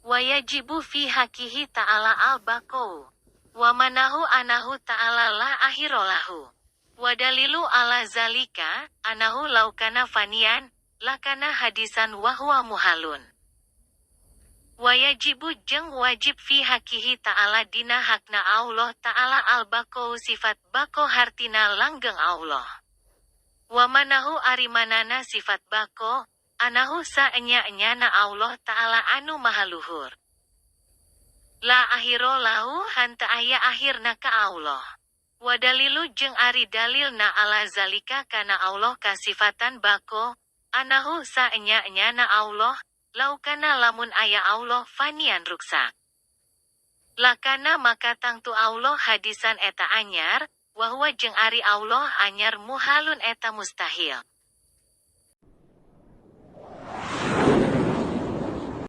Wayajibu fi haqihi ta'ala al baqa'u. Wa ma'nahu annahu ta'ala la akhira lahu. Wadalilu ala zalika, annahu law kana faniyan, lakana hadisan wahwa muhalun. Wayajibu jeung wajib fi haqihi ta'ala dina hakna Allah ta'ala al baqa'u sifat baqa hartina langgeng Allah. Wa ma'nahu ari ma'nana sifat baqa, annahu saenya-enyana Allah ta'ala anu mahaluhur. La akhira lahu henteu aya akhirna ka Allah. Wadalilu jeung ari dalilna ala zalika kana Allah kasifatan baqa, annahu saenya-enyana Allah, laukana lamun aya Allah fanian ruksak. Lakana maka tangtu Allah hadisan eta anyar, wahwa jeung ari Allah anyar muhalun eta mustahil.